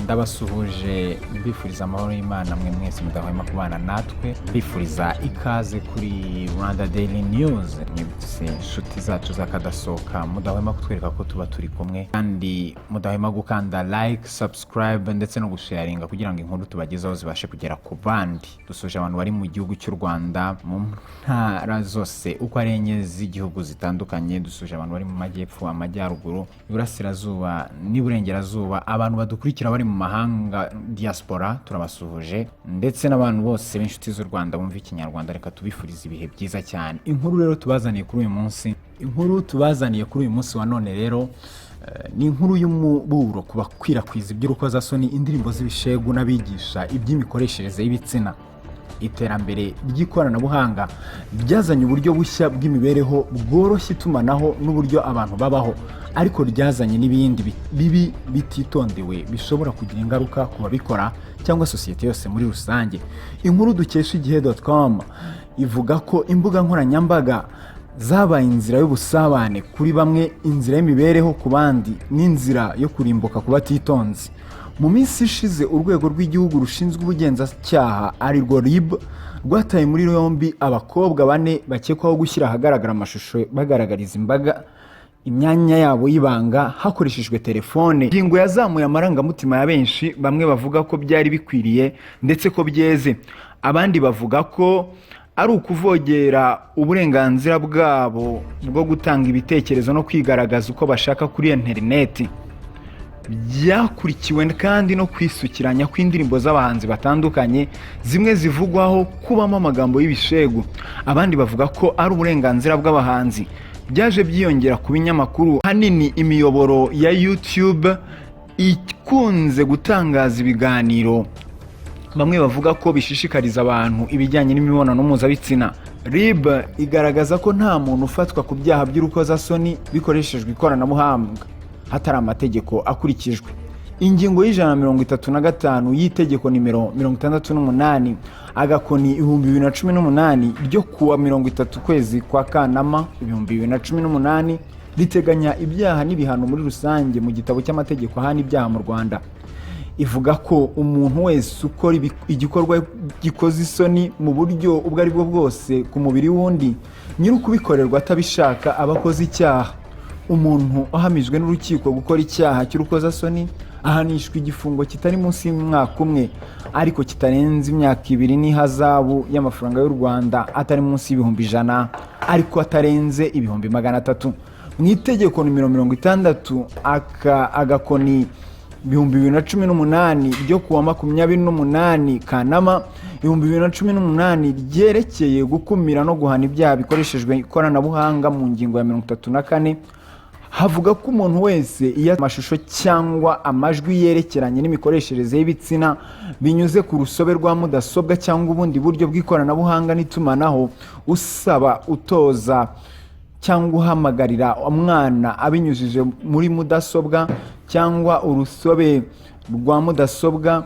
Ndabasuhuje, mbifuriza amahoro y'Imana mwe mwese mudahwema kubana natwe, mbifuriza ikaze kuri Rwanda Daily News. Mwese inshuti zacu z'akadasohoka mudahwema kutwereka ko tuba turi kumwe, kandi mudahwema gukanda like, subscribe ndetse no gusharinga kugira ngo inkuru tubagezaho zibashe kugera ku bandi. Dusoje abantu bari mu gihugu cy'u Rwanda mu ntara zose uko ari enye z'igihugu zitandukanye. Dusoje abantu bari mu majyepfo, amajyaruguru, iburasirazuba n'iburengerazuba, abantu badukurikira bari mu mahanga, diaspora, turabasuhuje, ndetse n'abantu bose b'inshuti z'u Rwanda bumva Ikinyarwanda. Reka tubifurize ibihe byiza cyane. Inkuru rero tubazaniye kuri uyu munsi, inkuru tubazaniye kuri uyu munsi wa none rero, ni inkuru y'umuburo ku bakwirakwiza iby'urukozasoni, indirimbo z'ibishegu n'abigisha iby'imikoreshereze y'ibitsina. Iterambere ry'ikoranabuhanga ryazanye uburyo bushya bw'imibereho, bworoshya itumanaho n'uburyo abantu babaho, ariko ryazanye n'ibindi bibi bititondewe bishobora kugira ingaruka ku babikora cyangwa sosiyete yose muri rusange. Inkuru dukesha igihe.com ivuga ko imbuga nkoranyambaga zabaye inzira y'ubusabane kuri bamwe, inzira y'imibereho ku bandi, n'inzira yo kurimbuka ku batitonze. Mu minsi ishize, Urwego rw'Igihugu Rushinzwe Ubugenzacyaha, arirwo RIB, rwataye muri yombi abakobwa bane bakekwaho gushyira ahagaragara amashusho bagaragariza imbaga imyanya yabo y'ibanga hakoreshejwe telefone. Ingingo yazamuye amarangamutima ya benshi. Bamwe bavuga ko byari bikwiriye ndetse ko byeze, abandi bavuga ko ari ukuvogera uburenganzira bwabo bwo gutanga ibitekerezo no kwigaragaza uko bashaka kuri interineti. Byakurikiwe kandi no kwisukiranya kw'indirimbo z'abahanzi batandukanye, zimwe zivugwaho kubamo amagambo y'ibishegu, abandi bavuga ko ari uburenganzira bw'abahanzi. Byaje byiyongera ku binyamakuru, hanini imiyoboro ya YouTube ikunze gutangaza ibiganiro bamwe bavuga ko bishishikariza abantu ibijyanye n'imibonano mpuzabitsina. RIB igaragaza ko nta muntu ufatwa ku byaha by'urukozasoni bikoreshejwe ikoranabuhanga hatari amategeko akurikijwe. Ingingo ya 135 y'itegeko nimero 68/2018 ryo kuwa 30 kwezi kwa Kanama 2018 riteganya ibyaha n'ibihano muri rusange mu gitabo cy'amategeko ahana ibyaha mu Rwanda, ivuga ko umuntu wese ukora igikorwa gikoze isoni mu buryo ubwo ari bwo bwose ku mubiri w'undi, nyiri ukubikorerwa atabishaka, aba akoze icyaha. Umuntu uhamijwe n'urukiko gukora icyaha cy'urukozasoni ahanishwa igifungo kitari munsi y'umwaka umwe ariko kitarenze imyaka 2 n'ihazabu y'amafaranga y'u Rwanda atari munsi y'ibihumbi 100 ariko atarenze ibihumbi 300. Mu itegeko nimero 60 aka agakoni 2018 ryo kuwa 28 Kanama 2018 ryerekeye gukumira no guhana ibyaha bikoreshejwe ikoranabuhanga, mu ngingo ya 34 havuga ko umuntu wese iyo amashusho cyangwa amajwi yerekeranye n'imikoreshereze y'ibitsina binyuze ku rusobe rwa mudasobwa cyangwa ubundi buryo bw'ikoranabuhanga n'itumanaho, usaba, utoza cyangwa uhamagarira umwana abinyujije muri mudasobwa cyangwa urusobe rwa mudasobwa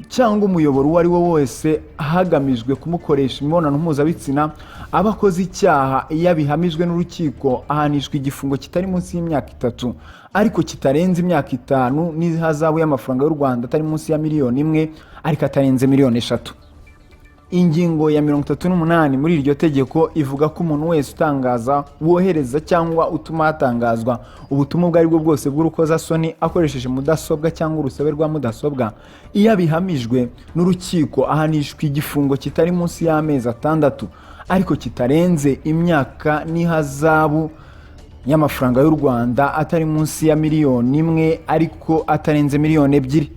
cyangwa umuyoboro uwo ari wo wose hagamijwe kumukoresha imibonano mpuzabitsina, aba akoze icyaha. Iyo abihamijwe n'urukiko, ahanishwa igifungo kitari munsi y'imyaka 3 ariko kitarenze imyaka 5 n'ihazabu y'amafaranga y'u Rwanda atari munsi ya miliyoni 1 ariko atarenze miliyoni 3. Ingingo ya 38 muri iryo tegeko ivuga ko umuntu wese utangaza, wohereza cyangwa utuma hatangazwa ubutumwa ubwo ari bwo bwose bw'urukozasoni akoresheje mudasobwa cyangwa urusobe rwa mudasobwa, iyo abihamijwe n'urukiko, ahanishwa igifungo kitari munsi y'amezi 6 ariko kitarenze imyaka n'ihazabu y'amafaranga y'u Rwanda atari munsi ya miliyoni 1 ariko atarenze miliyoni 2.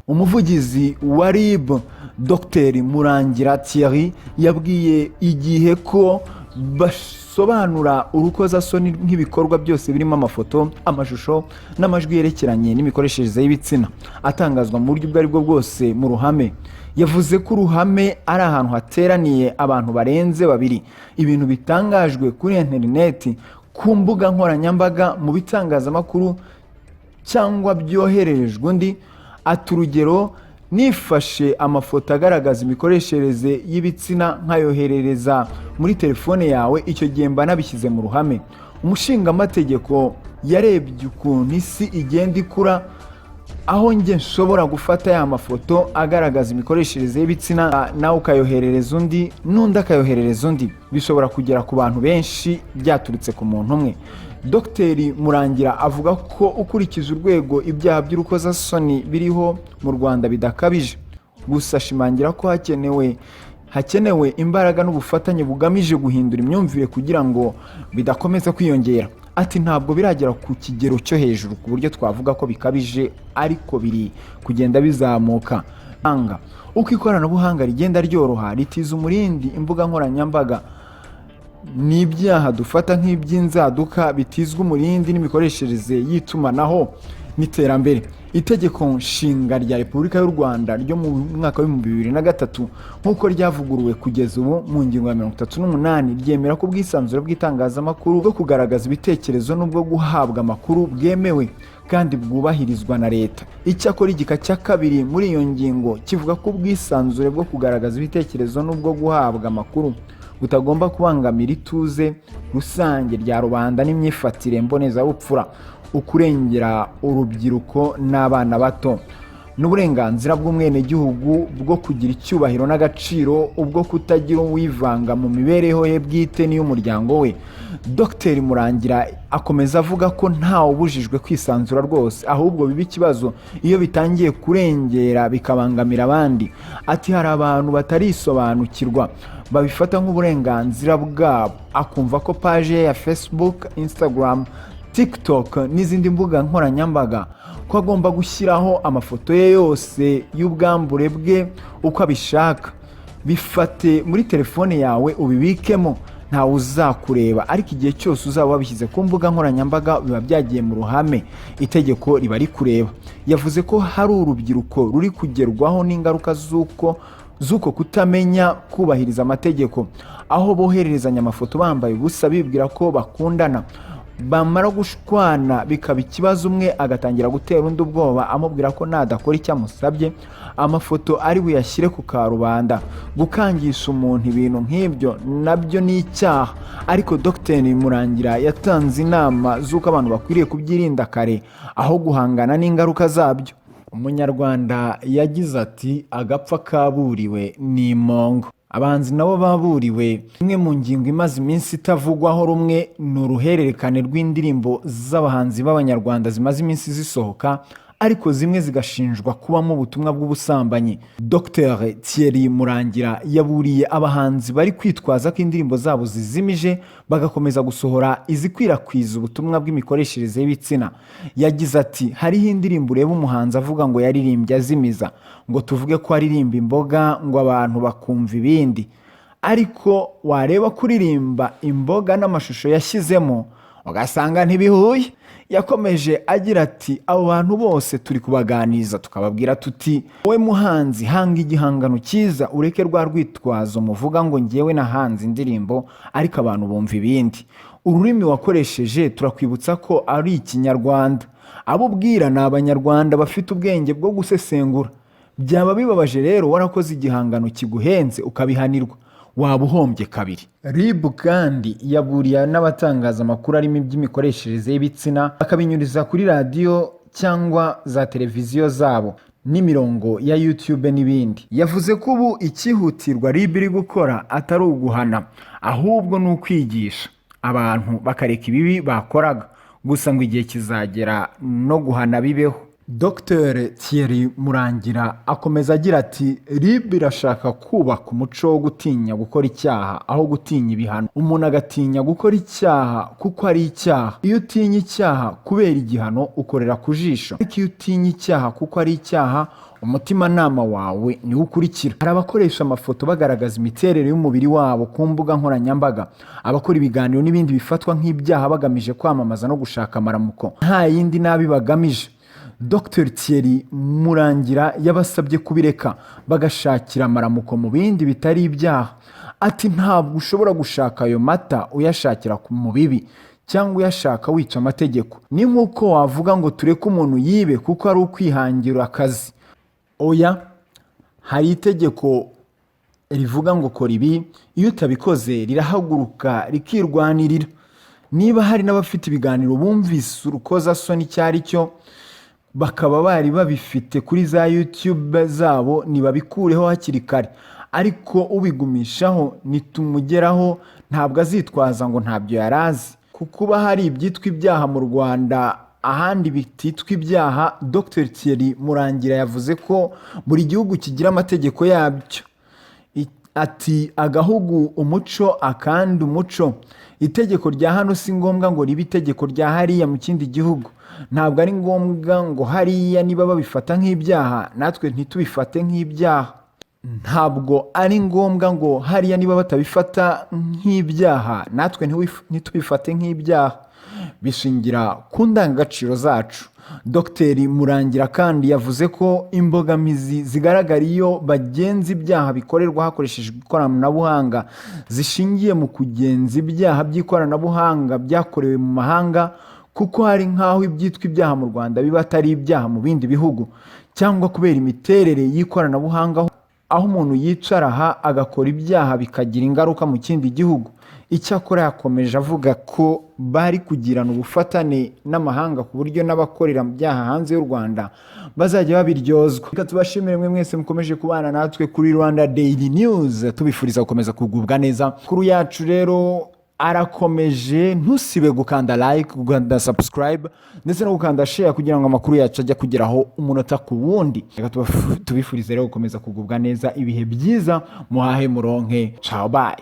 Umuvugizi wa RIB, Dr Murangira Thierry, yabwiye Igihe ko basobanura urukozasoni nk'ibikorwa byose birimo amafoto, amashusho n'amajwi yerekeranye n'imikoreshereze y'ibitsina atangazwa mu buryo ubwo ari bwo bwose mu ruhame. Yavuze ko uruhame ari ahantu hateraniye abantu barenze babiri, ibintu bitangajwe kuri interineti, ku mbuga nkoranyambaga, mu bitangazamakuru cyangwa byohererejwe undi. Ati: "Urugero, nifashe amafoto agaragaza imikoreshereze y'ibitsina nkayoherereza muri telefone yawe, icyo gihe mba nabishyize mu ruhame." Umushingamategeko yarebye ukuntu isi igenda ikura, Aho njye nshobora gufata ya mafoto agaragaza imikoreshereze y'ibitsina, nawe ukayoherereza undi, n'undi akayoherereza undi, bishobora kugera ku bantu benshi byaturutse ku muntu umwe. Dogiteri Murangira avuga ko ukurikije urwego ibyaha by'urukozasoni biriho mu Rwanda bidakabije, gusa ashimangira ko hakenewe imbaraga n'ubufatanye bugamije guhindura imyumvire kugira ngo bidakomeza kwiyongera. Ati: "Ntabwo biragera ku kigero cyo hejuru ku buryo twavuga ko bikabije, ariko biri kugenda bizamuka." Uko ikoranabuhanga rigenda ryoroha, ritiza umurindi imbuga nkoranyambaga, ni ibyaha dufata nk'iby'inzaduka bitizwa umurindi n'imikoreshereze y'itumanaho n'iterambere. Itegeko Nshinga rya Repubulika y'u Rwanda ryo mu mwaka wa 2003, nk'uko ryavuguruwe kugeza ubu, mu ngingo ya 38 ryemera ko ubwisanzure bw'itangazamakuru, bwo kugaragaza ibitekerezo n'ubwo guhabwa amakuru bwemewe kandi bwubahirizwa na leta. Icyakora igika cya kabiri muri iyo ngingo kivuga ko ubwisanzure bwo kugaragaza ibitekerezo n'ubwo guhabwa amakuru butagomba kubangamira ituze rusange rya rubanda n'imyifatire mbonezabupfura, ukurengera urubyiruko n'abana bato, n'uburenganzira bw'umwenegihugu bwo kugira icyubahiro n'agaciro, ubwo kutagira uwivanga mu mibereho ye bwite n'iy'umuryango we. Dr Murangira akomeza avuga ko ntawe ubujijwe kwisanzura rwose, ahubwo biba ikibazo iyo bitangiye kurengera bikabangamira abandi. Ati: "Hari abantu batarisobanukirwa, babifata nk'uburenganzira bwabo, akumva ko page ye ya Facebook, Instagram, TikTok n'izindi mbuga nkoranyambaga, ko agomba gushyiraho amafoto ye yose y'ubwambure bwe uko abishaka. Bifate muri telefone yawe ubibikemo, ntawe uzakureba, ariko igihe cyose uzaba wabishyize ku mbuga nkoranyambaga biba byagiye mu ruhame, itegeko riba rikureba." Yavuze ko hari urubyiruko ruri kugerwaho n'ingaruka z'uko kutamenya kubahiriza amategeko, aho bohererezanya amafoto bambaye ubusa bibwira ko bakundana, bamara gushwana bikaba ikibazo, umwe agatangira gutera undi ubwoba amubwira ko nadakora icyo amusabye amafoto ari buyashyire ku karubanda. Gukangisha umuntu ibintu nk'ibyo nabyo ni icyaha, ariko Dr Murangira yatanze inama z'uko abantu bakwiriye kubyirinda kare aho guhangana n'ingaruka zabyo. Umunyarwanda yagize ati: "Agapfa kaburiwe ni impongo." Abahanzi nabo baburiwe. Imwe mu ngingo imaze iminsi itavugwaho rumwe ni uruhererekane rw'indirimbo z'abahanzi b'Abanyarwanda zimaze iminsi zisohoka, ariko zimwe zigashinjwa kubamo ubutumwa bw'ubusambanyi. Dr Thierry Murangira yaburiye abahanzi bari kwitwaza ko indirimbo zabo zizimije, bagakomeza gusohora izikwirakwiza ubutumwa bw'imikoreshereze y'ibitsina. Yagize ati: "Hariho indirimbo ureba umuhanzi avuga ngo yaririmbye azimiza, ngo tuvuge ko aririmba imboga, ngo abantu bakumva ibindi, ariko wareba kuririmba imboga n'amashusho yashyizemo ugasanga ntibihuye." Yakomeje agira ati: "Abo bantu bose turi kubaganiriza, tukababwira tuti: 'Wowe muhanzi, hanga igihangano cyiza, ureke rwa rwitwazo muvuga ngo ngewe nahanze indirimbo ariko abantu bumva ibindi.' Ururimi wakoresheje turakwibutsa ko ari Ikinyarwanda. Abo ubwira ni Abanyarwanda bafite ubwenge bwo gusesengura. Byaba bibabaje rero warakoze igihangano kiguhenze ukabihanirwa, waba uhombye kabiri." RIB kandi yaburiye n'abatangaza amakuru arimo iby'imikoreshereze y'ibitsina, bakabinyuriza kuri radiyo cyangwa za televiziyo zabo n'imirongo ya YouTube n'ibindi. Yavuze ko ubu icyihutirwa RIB iri gukora atari uguhana, ahubwo ni ukwigisha abantu bakareka ibibi bakoraga, gusa ngo igihe kizagera no guhana bibeho. Dr Thierry Murangira akomeza agira ati: "RIB irashaka kubaka umuco wo gutinya gukora icyaha aho gutinya ibihano, umuntu agatinya gukora icyaha kuko ari icyaha. Iyo utinya icyaha kubera igihano ukorera ku jisho, ariko iyo utinya icyaha kuko ari icyaha, umutimanama wawe niwo ukurikira." Hari abakoresha amafoto bagaragaza imiterere y'umubiri wabo ku mbuga nkoranyambaga, abakora ibiganiro n'ibindi bifatwa nk'ibyaha bagamije kwamamaza no gushaka amaramuko, nta yindi nabi bagamije. Dr Thierry Murangira yabasabye kubireka bagashakira amaramuko mu bindi bitari ibyaha. Ati: "Ntabwo ushobora gushaka ayo mata uyashakira mu bibi cyangwa uyashaka wica amategeko. Ni nk'uko wavuga ngo tureke umuntu yibe kuko ari ukwihangira akazi. Oya, hari itegeko rivuga ngo kora ibi, iyo utabikoze rirahaguruka rikirwanirira." Niba hari n'abafite ibiganiro bumvise urukozasoni icyo ari cyo Bakaba bari babifite kuri za YouTube zabo, nibabikureho hakiri kare. Ariko ubigumishaho nitumugeraho ntabwo azitwaza ngo ntabyo yari azi. Ku kuba hari ibyitwa ibyaha mu Rwanda ahandi bititwa ibyaha, Dr Thierry Murangira yavuze ko buri gihugu kigira amategeko yabyo. Ati: "Agahugu umuco, akandi umuco. Itegeko rya hano si ngombwa ngo ribe itegeko rya hariya mu kindi gihugu. Ntabwo ari ngombwa ngo hariya niba babifata nk'ibyaha natwe ntitubifate nk'ibyaha. Ntabwo ari ngombwa ngo hariya niba batabifata nk'ibyaha natwe ntitubifate nk'ibyaha. Bishingira ku ndangagaciro zacu." Dr Murangira kandi yavuze ko imbogamizi zigaragara iyo bagenza ibyaha bikorerwa hakoreshejwe ikoranabuhanga zishingiye mu kugenza ibyaha by'ikoranabuhanga byakorewe mu mahanga, kuko hari nk'aho ibyitwa ibyaha mu Rwanda biba atari ibyaha mu bindi bihugu, cyangwa kubera imiterere y'ikoranabuhanga aho umuntu yicara aha agakora ibyaha bikagira ingaruka mu kindi gihugu. Icyakora yakomeje avuga ko bari kugirana ubufatane n'amahanga ku buryo n'abakorera ibyaha hanze y'u Rwanda bazajya babiryozwa. Reka tubashimire mwe mwese mukomeje kubana natwe kuri Rwanda Daily News, tubifuriza gukomeza kugubwa neza. Kuru yacu rero arakomeje, ntusibe gukanda like, gukanda subscribe ndetse no gukanda share kugira ngo amakuru yacu ajye kugeraho umunota ku wundi. Reka tubifurize rero gukomeza kugubwa neza, ibihe byiza, muhahe muronke. Ciao, bye.